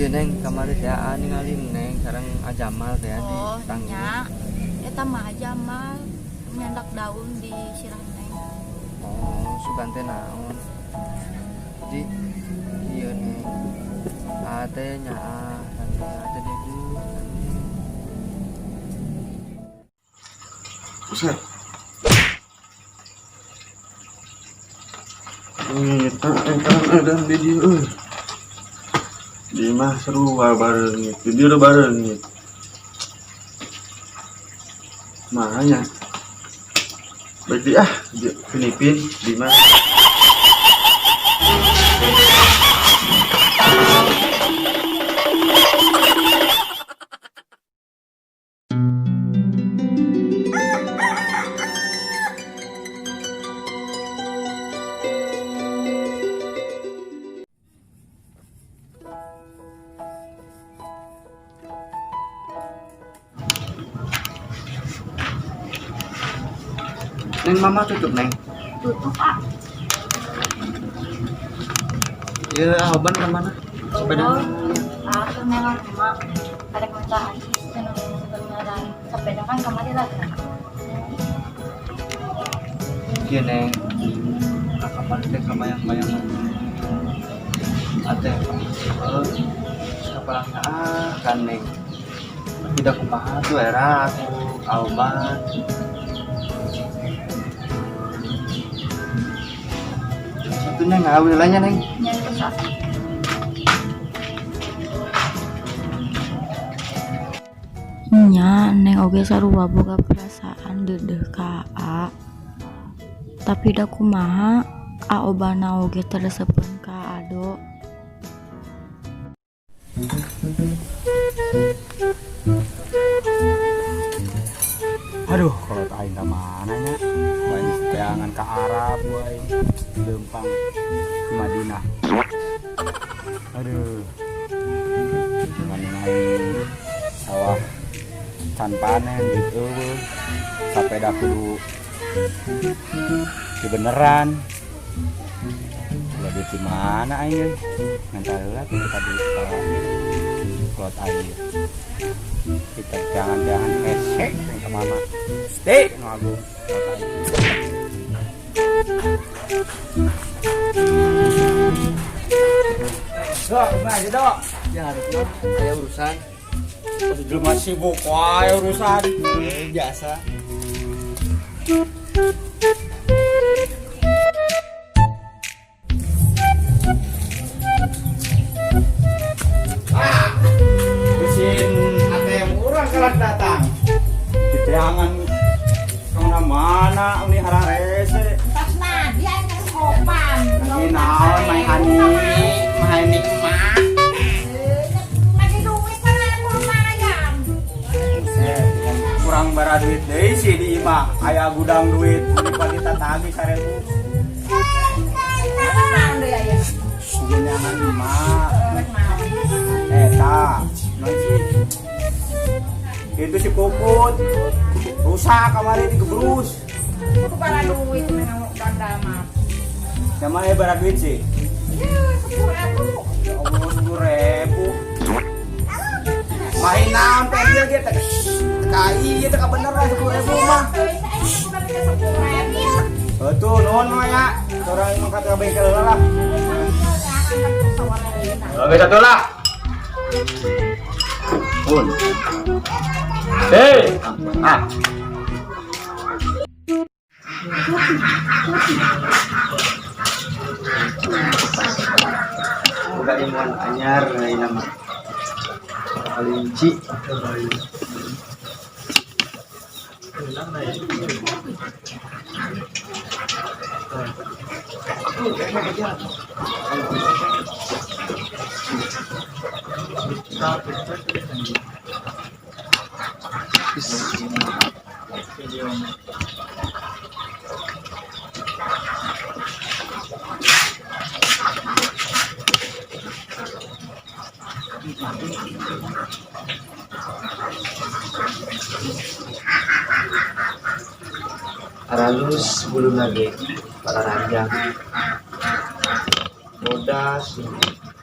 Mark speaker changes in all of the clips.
Speaker 1: Iya, Neng, kamari teh aa ningali Neng sareng Ajamal teh di
Speaker 2: Oh,
Speaker 1: tanggung.
Speaker 2: Nya. Eta mah Ajamal nyandak daun di sirah Neng.
Speaker 1: Oh, sugan teh naon. Jadi iya, Neng. Aa teh nyaah, nanti aa teh deudeuh.
Speaker 3: Buset. Eta eta ada di dieu euy. Di mah seru bareng di dieu bareng. Makanya. Berarti ah di Filipin di mah.
Speaker 1: Neng, mama tutup, Neng.
Speaker 2: Tutup, ah.
Speaker 1: Iya, Oban kemana? Sepeda.
Speaker 2: Oh, ah, keur neangan emak. Ada minta asis cenah beneran. Sepeda kan kamari lah.
Speaker 1: Iya, Neng. Nah, kamari teh kabayang-bayang. Ate, eh, kapalangnya ah kan, Neng. Tidak kumaha tuh era aku Alban. Satunya ngawil aja, Neng.
Speaker 2: Nya geus ah. Nya, Neng oge sarua boga perasaan deudeuh ka A. Tapi da kumaha A Obana oge teu resepeun ka Ado.
Speaker 4: Aduh, kalau aing ka mana nya? Aing teangan ka Arab aing. Leumpang di Madinah. Aduh. Mending aing sawah can panen gitu. Sapeda kudu dibeneran. Ulah duit di mana aing euy? Ngantar heula tuh kita duit ka kolot aing. Kita jangan-jangan hese ka mama. Stay nu agung kolot aing. Dok, gimana sih, Dok?
Speaker 1: Ya harusnya aya urusan.
Speaker 4: Jelema sibuk wae urusan.
Speaker 1: Biasa.
Speaker 4: Mesin ATM urang kalah datang. Di teangan kemana mana ini hararese.
Speaker 5: Tas nadia yang sopan.
Speaker 4: Lagi naon main hani, main emak.
Speaker 5: Lagi duit kan lumayan.
Speaker 4: Buset, kurang bara duit deui sih di imah. Aya gudang duit, daripada tagih 1000.
Speaker 5: Naon deui aya?
Speaker 4: Jangan emak.
Speaker 5: Rek naon?
Speaker 4: Eta, naon sih? Itu si Puput rusak kemarin digebrus.
Speaker 5: Kudu bara duit nang dandal mah.
Speaker 4: Sama ya bara duit sih.
Speaker 5: Ya, 10.000.
Speaker 4: Ya Allah, 10.000. Main naon teh dia ge teh kai ieu teh bener lah 10.000 mah. Betul, nuhun mah ya. Orang mah kata bengkel lah. Oke, satu lah. Pun. Hei, ah.
Speaker 1: Boga ilmuwan anyar ayeuna mah. Kelinci. Aralus bulu lagi para ranjang bodas.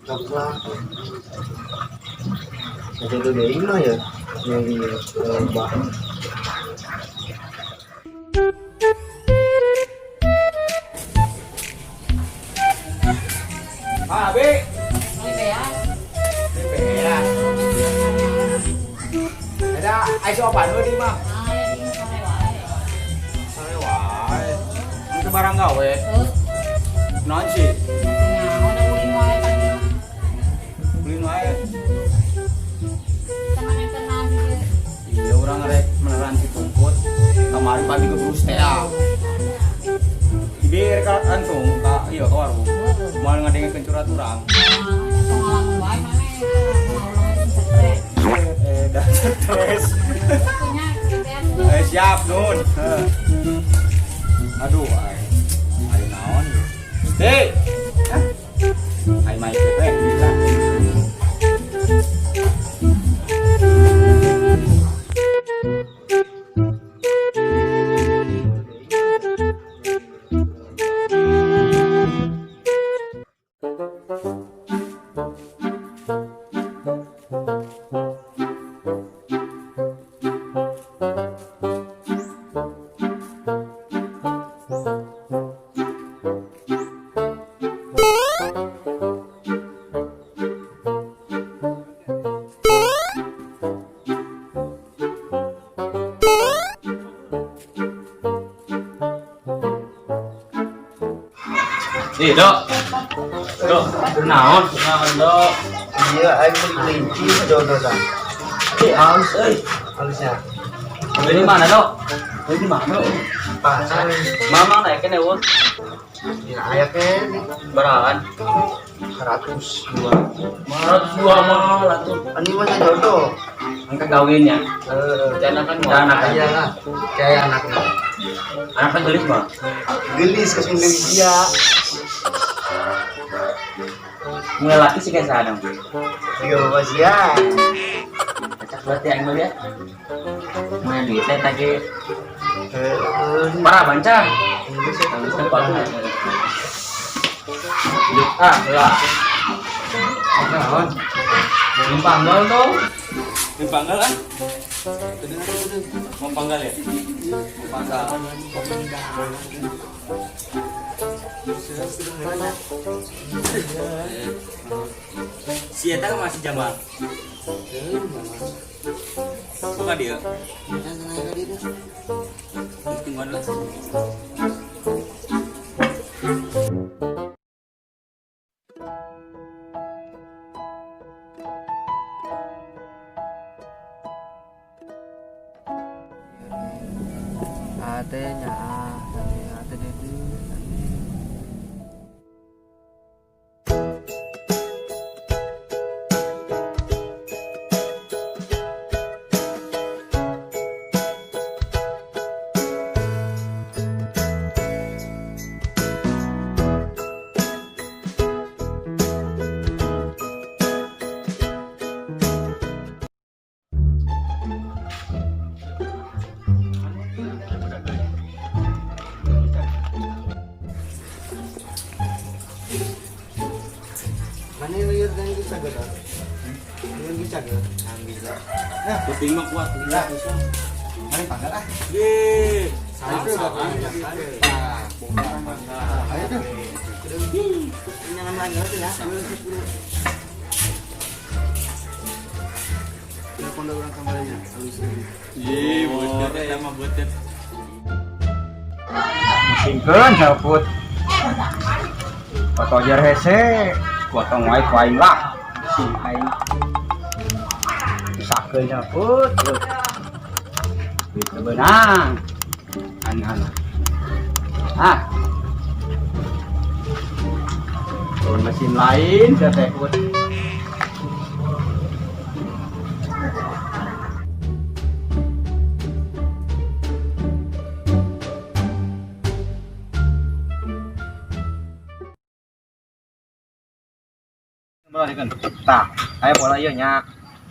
Speaker 1: Coklat. Ada tuh deui mah ya. Yang loba.
Speaker 4: Ah, B. Beas. Ada ai sopan we di mah. Sare wae. Itu barang gawe. Naon sih? Ulin wae. Iya, urang rek meneran si tungkut. Kamari pagi ke Brus teh ya. Bibir ka antung ka iya ka warung. Moal ngadengekeun curhat urang. Eh, dah stres. Eh, siap, Nun. Heh. Aduh, ai. Ai naon ya? Hei. Hah? Ai mai teh bisa. Ih, Dok. Dok, naon? Naon, Dok?
Speaker 1: Iya, aing beli kelinci sajodo tah.
Speaker 4: Ih, halus euy.
Speaker 1: Halusnya.
Speaker 4: Beli di mana, Dok? Beli di mana, Dok?
Speaker 1: Pasar.
Speaker 4: Mama naik kene, Won.
Speaker 1: Ya aya kene
Speaker 4: Berahan?
Speaker 1: 102.
Speaker 4: 102 mahal atuh.
Speaker 1: Ini mah sajodo.
Speaker 4: Angka gawinnya.
Speaker 1: Heeh.
Speaker 4: Jangan kan anak
Speaker 1: Aya lah. Kayak anaknya.
Speaker 4: Anaknya gelis mah.
Speaker 1: Gelis ke Indonesia.
Speaker 4: Mulai laki sih kayak sana.
Speaker 1: Tiga bapak sia.
Speaker 4: Kacak banget ya aing mah ya. Mana duitnya tadi
Speaker 1: Heeh.
Speaker 4: parah banca.
Speaker 1: Halus
Speaker 4: Ah, lah.
Speaker 1: Naon?
Speaker 4: Belum panggal tuh. Belum panggal ah. Mau panggal ya? Mau panggal. Si Eta kan masih Jamal. Bukan dia. Tungguan lah.
Speaker 1: Ate nyaah, ate dede. Mana yang lihat dan bisa gak? Yang bisa gak? Ambil.
Speaker 4: Nah, kuping mah kuat.
Speaker 1: Lah, mari panggal ah.
Speaker 4: Ye.
Speaker 1: Salah, salah. Ayo tuh. Jangan lagi ya. Telepon orang kamarnya halus.
Speaker 4: Ye, butet ya mah butet.
Speaker 6: Singkeun saput. Patojar hese, potong wae ku aing lah. Si aing. Sakeun saput. Duit beunang. Aneh-aneh. Ah. Turun mesin lain saya teh put. Bola kan. Tah, aya bola ieu nya.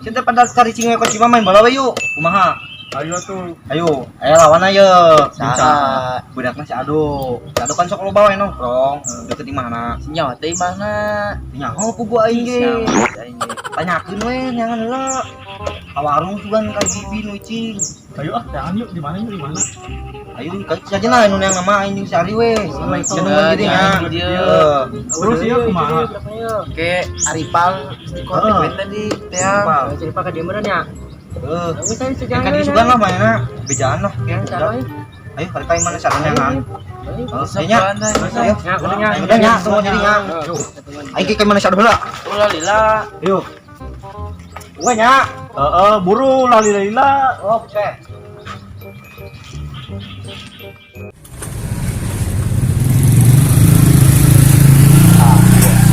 Speaker 6: Cinta pada cari cingwe kok cima main bola we yuk. Kumaha?
Speaker 7: Ayo tuh.
Speaker 8: Ayo, ayo lawan ayo. Saha? Budakna si Ado. Si Ado kan sok loba we nongkrong. Deket di mana?
Speaker 1: Nyawa teh mana?
Speaker 8: Nyaho pugu aing ge. Tanyakeun we nyangan heula. Ka warung sugan ka bibi nu cing.
Speaker 7: Ayo ah, jangan yuk, di mana yuk, di mana?
Speaker 8: Ayo ka saja nu yang nama aing jeung si Ari we. Cenah jadi nya.
Speaker 7: Terus iya kumaha?
Speaker 1: Oke, Aripal di kontak tadi teh. Aripal ka dieu meureun nya.
Speaker 8: Heeh. Kan di sugan lah mainna. Bejaan lah. Ayo balik ka mana sarana kan. Heeh, nya. Ayo. Udah nya, semua jadi nya. Aing ke mana sarana heula?
Speaker 1: Ulah lila.
Speaker 8: Ayo. Gua nya.
Speaker 7: Heeh, buru lah lila lila.
Speaker 8: Oke.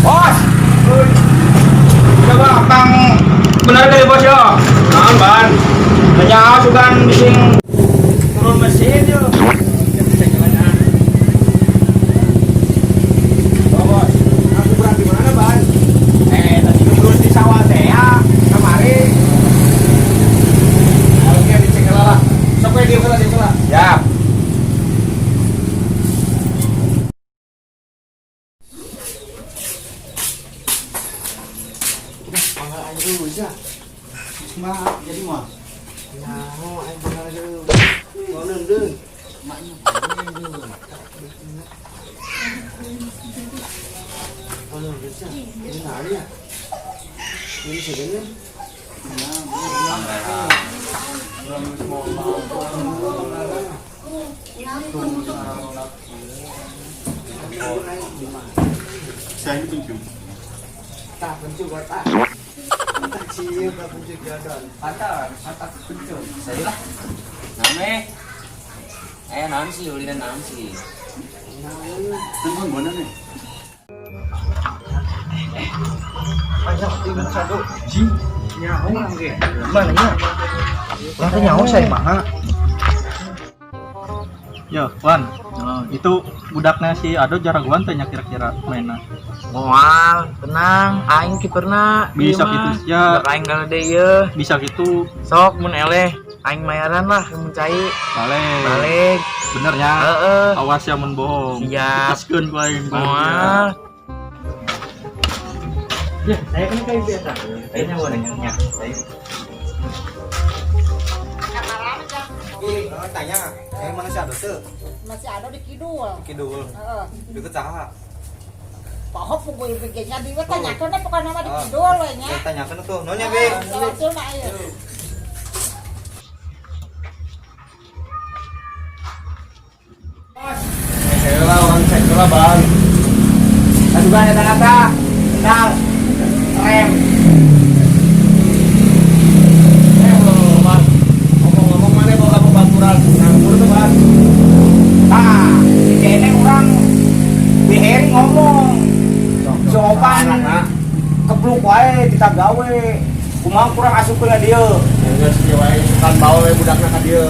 Speaker 4: Bos. Coba pang bener deh bos yo. Naon ban? Banyak sugan bising turun mesin yo. Oh, bos, aku berada di mana ban? Tadi ngebrus di sawah teh ya, kemari.
Speaker 3: Oke, dicek lah. Sok we dieu heula, dieu heula.
Speaker 4: Siap.
Speaker 6: Jadi mah.
Speaker 1: Nyaho aing bener deui. Mau neundeun. Maknya neundeun. Oh, neundeun sih. Ini naon ya? Ini sebenarnya.
Speaker 3: Saya ini pencium.
Speaker 1: Tak pencium tak. Tak cium, tak pencium gadon.
Speaker 6: Pantat, pantat pencung.
Speaker 1: Saya lah.
Speaker 6: Name. Naon sih, ulinan naon sih.
Speaker 3: Telepon mana nih?
Speaker 8: Ayo, ini satu.
Speaker 4: Nyaho urang ge.
Speaker 8: Mana nya? Urang teh nyaho saya mah.
Speaker 7: Yo, Wan. Itu budaknya si Ado jaragoan teh nya kira-kira mainna.
Speaker 1: Moal, tenang, aing kiperna.
Speaker 7: Bisa gitu ya.
Speaker 1: Budak aing galede ieu.
Speaker 7: Bisa gitu.
Speaker 1: Sok mun eleh, aing mayaran lah mun cai.
Speaker 7: Balik.
Speaker 1: Balik.
Speaker 7: Bener ya.
Speaker 1: Heeh.
Speaker 7: Awas ya mun bohong.
Speaker 1: Siap.
Speaker 7: Dikaskeun ku aing.
Speaker 1: Moal. Ya, saya kan kayak biasa. Kayaknya boleh nya.
Speaker 8: Saya tanya, mana si Ado tuh?
Speaker 5: Masih ada di kidul.
Speaker 8: Kidul.
Speaker 5: Heeh.
Speaker 8: Deket saha?
Speaker 5: Poho pugu IPG-nya di we tanyakeun we pokona mah di kidul we nya.
Speaker 8: Tanyakeun tuh, nonya be.
Speaker 5: Langsung ayo.
Speaker 3: Heula orang cek heula ban.
Speaker 4: Aduh, eta kata. Kendal. Rem.
Speaker 3: Ban. Ngomong-ngomong mana bawa pembaturan nganggur tuh ban.
Speaker 4: Tah, si kene urang biheri ngomong. Sopan kebluk wae ditagawe. Kumaha kurang asupkeun ka dieu.
Speaker 3: Geus kieu wae sukan bawa we budakna ka dieu.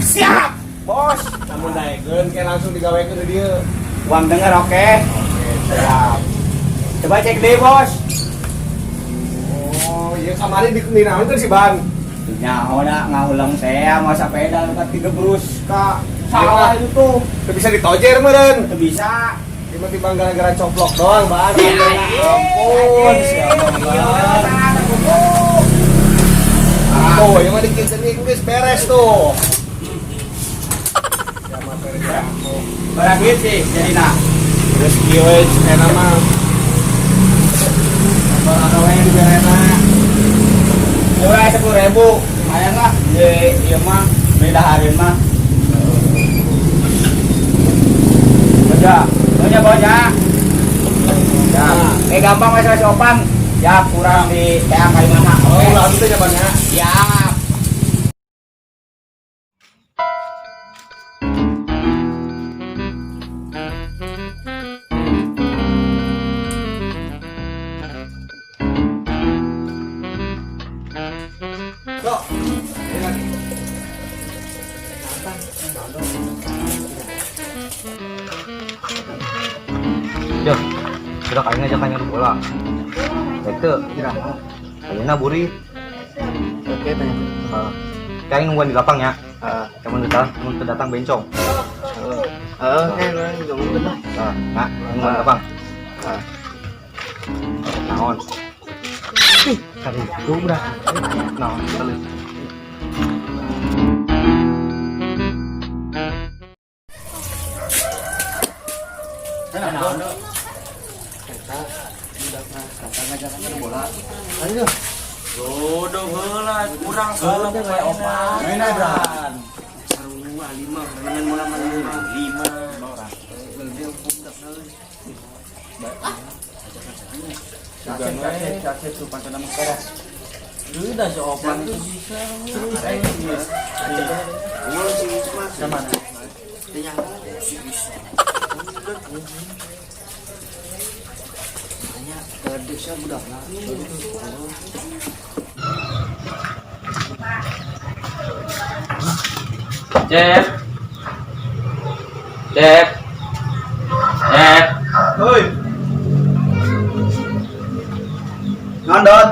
Speaker 4: Siap, bos.
Speaker 3: Lamun daekeun ke langsung digawekeun di dieu.
Speaker 4: Uang denger oke?
Speaker 3: Oke,
Speaker 4: Siap. Coba cek deh, bos.
Speaker 3: Oh, iya kamari di naon si ban.
Speaker 4: Nyaho na ngahulang saya mau sepeda nu ka brus ka sawah itu tuh.
Speaker 3: Teu bisa ditojer meureun.
Speaker 4: Teu bisa.
Speaker 3: Tiba-tiba gara-gara coplok doang ban.
Speaker 4: Ampun, siapa Ban.
Speaker 3: Tuh, yang mah dikieun geus beres tuh. Siapa beres ya?
Speaker 4: Barang duit sih jadina.
Speaker 3: Geus kieu we enak mah.
Speaker 4: Barang we diberena. Murah 10.000, lumayan lah. Ye, ieu mah beda hari mah. Udah, banyak banyak. Ya, kayak gampang wes wes opan. Ya, kurang di TA kali mana.
Speaker 3: Oh,
Speaker 4: Oke.
Speaker 3: ulah teh nyabannya.
Speaker 4: Siap.
Speaker 3: Sok. Ini lagi.
Speaker 8: Yo, budak aing ngajak aing bola. Baik teu. Ayeuna burit.
Speaker 1: Oke, tanya.
Speaker 8: Heeh. Kayak nungguan di lapang ya.
Speaker 1: Heeh.
Speaker 8: Kamu datang, mun teu datang bencong.
Speaker 1: Heeh, oke, urang ngomongkeun lah.
Speaker 8: Heeh, nah, nungguan di lapang.
Speaker 1: Heeh.
Speaker 8: Naon? Ih, kali itu udah. Naon, kali.
Speaker 1: Eta budakna kata ngajakan bola. Ayo.
Speaker 6: Bodoh heula kurang heula poe opat.
Speaker 4: Main Bran.
Speaker 1: Seru lima, main bola mah lima.
Speaker 6: 5 orang.
Speaker 1: Lebih budakna euy. Aceh, aceh tuh pancana mah keras.
Speaker 7: Udah si opan itu bisa.
Speaker 1: Gua si Isma sama. Teu nyaho si Isma. Tanya gede sia budakna.
Speaker 6: Cep. Cep. Cep.
Speaker 4: Hoi. Nondot.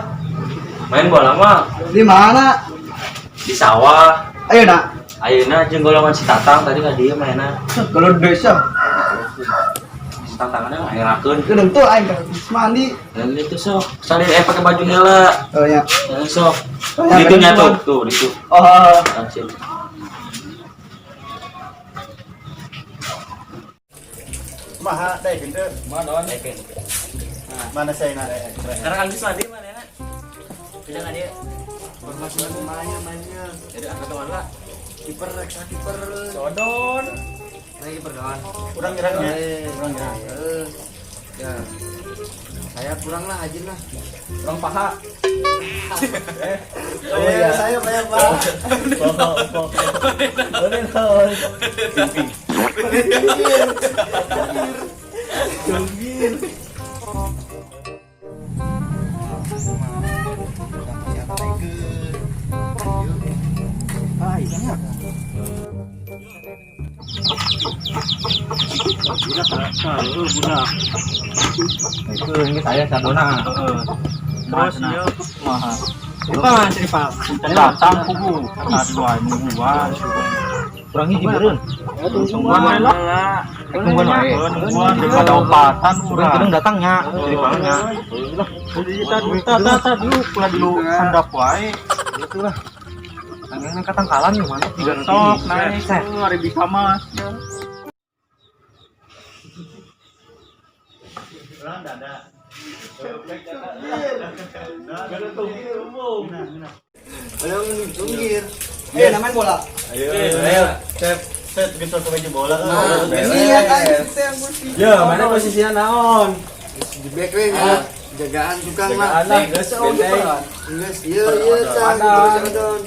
Speaker 6: Main bola mah
Speaker 4: Di mana?
Speaker 6: di sawah.
Speaker 4: Ayo nak.
Speaker 6: Ayeuna jeung golongan si Tatang tadi ka dieu mainna.
Speaker 4: Kalau desa.
Speaker 6: Si Tatangna mah ngerakeun.
Speaker 4: Keun tuh aing ka mandi.
Speaker 6: Dan itu sok, salin pakai baju heula.
Speaker 4: Oh ya.
Speaker 6: Eh, sok.
Speaker 4: Oh, ya,
Speaker 6: Ditunya
Speaker 4: bener.
Speaker 6: tuh, tuh ditu.
Speaker 4: Oh.
Speaker 6: Langsung.
Speaker 3: Maha deh gitu.
Speaker 6: Mana don?
Speaker 3: Mana saya nak?
Speaker 6: Sekarang Agus mandi mana ya? Jangan dia.
Speaker 1: Formasi mainnya mainnya.
Speaker 6: Jadi aku teman lah.
Speaker 1: Kiper reksa kiper.
Speaker 6: Sodon.
Speaker 1: Nah, kiper kawan.
Speaker 3: Kurang nyerangnya.
Speaker 1: Eh,
Speaker 3: Kurang nyerang.
Speaker 1: eh. Ya. Saya kurang lah hajin lah.
Speaker 4: Kurang paha.
Speaker 3: Oh iya, saya bayar Pak.
Speaker 8: Ah, iya.
Speaker 7: Budak.
Speaker 8: Itu ini saya sadona.
Speaker 7: Terus ieu kumaha?
Speaker 8: Apa sih, Pak?
Speaker 7: Datang kubu, kata dua nungguan.
Speaker 8: Kurang hiji beureun.
Speaker 7: Nungguan lah.
Speaker 8: Nungguan wae.
Speaker 7: Nungguan daripada opatan
Speaker 8: Urang
Speaker 7: urang.
Speaker 8: gedung datangnya, jadi palanya.
Speaker 7: Jadi tadi tadi ulah dulu sandap wae.
Speaker 8: Itulah. Tangan katangkalan nih mana?
Speaker 7: Sok naik hari bisa mah.
Speaker 1: Ayo tunggir.
Speaker 4: Ayo main bola.
Speaker 3: Ayo, ayo. Cep, set gitu ke baju bola.
Speaker 1: Nah,
Speaker 4: Iya, kan yang kursi.
Speaker 6: Ya, mana posisinya naon?
Speaker 1: Di back we ya. Jagaan tukang lah.
Speaker 6: Jagaan lah, geus benteng.
Speaker 1: Geus ieu ieu cang Don.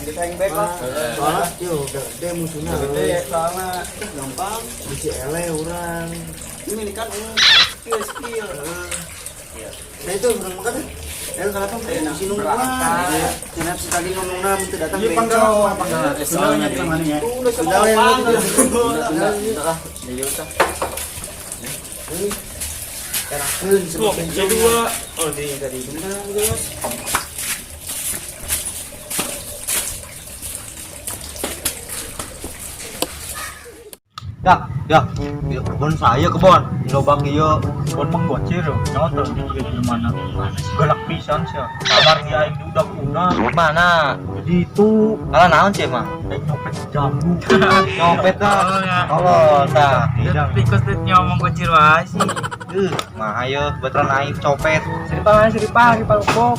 Speaker 4: Kita yang back lah.
Speaker 1: Soalnya yo gede musuhna.
Speaker 4: Gede soalnya
Speaker 1: Gampang bisi ele urang.
Speaker 4: ini kan skill skill.
Speaker 1: Nah itu urang makan. Kalau apa si nungguan. Cenah sekali ngomongna mun teu datang
Speaker 3: Iya,
Speaker 1: bencong.
Speaker 3: panggal. Soalnya di mana ya?
Speaker 4: Udah sama
Speaker 1: Sudah ya.
Speaker 4: opang.
Speaker 1: Sudah. Erakeun
Speaker 6: Tuh, dua. Oh, di tadi.
Speaker 1: Bener, guys.
Speaker 8: Ya, ya. Ya, kebun saya kebun. Lobang ieu.
Speaker 7: Kebon mah gocir yo. Nyawa teu di mana. Galak pisan sia. Kabar dia aing udah-udah.
Speaker 8: Mana?
Speaker 7: Jadi itu
Speaker 8: Kalah naon sih mah?
Speaker 7: aing nyopet jambu.
Speaker 8: Nyopet dah. Tolol tah.
Speaker 6: Tikus teh ngomong gocir wae sih.
Speaker 8: Mah ayo betulan aing copet.
Speaker 7: Seripal seripal seripal bok.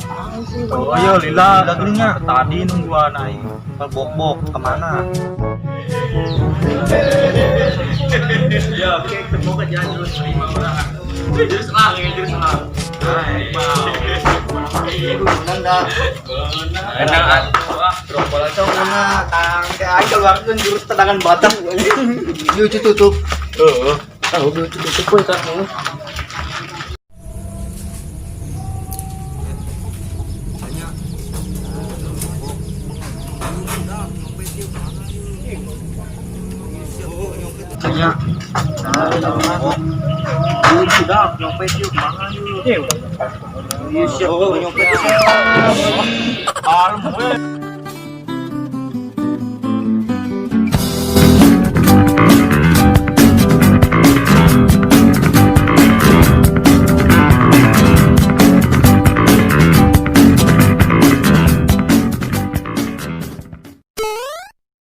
Speaker 7: Oh iya lila,
Speaker 8: Lila geuning
Speaker 7: Tadi nungguan aing.
Speaker 8: Bok-bok kemana?
Speaker 6: Ya, oke, semoga jangan terus terima orang. Jurus lang, ya, jurus lang.
Speaker 1: Menang dah.
Speaker 6: Menang atuh ah.
Speaker 4: Bola cong mana? Tang teh aing keluarkeun jurus tendangan batang.
Speaker 1: Lucu tutup.
Speaker 6: Heeh.
Speaker 1: Tahu lucu tutup pun kan.
Speaker 8: Kayaknya
Speaker 7: Sudah nyopet yuk, mana yuk.
Speaker 8: nyopet.
Speaker 7: Alm we.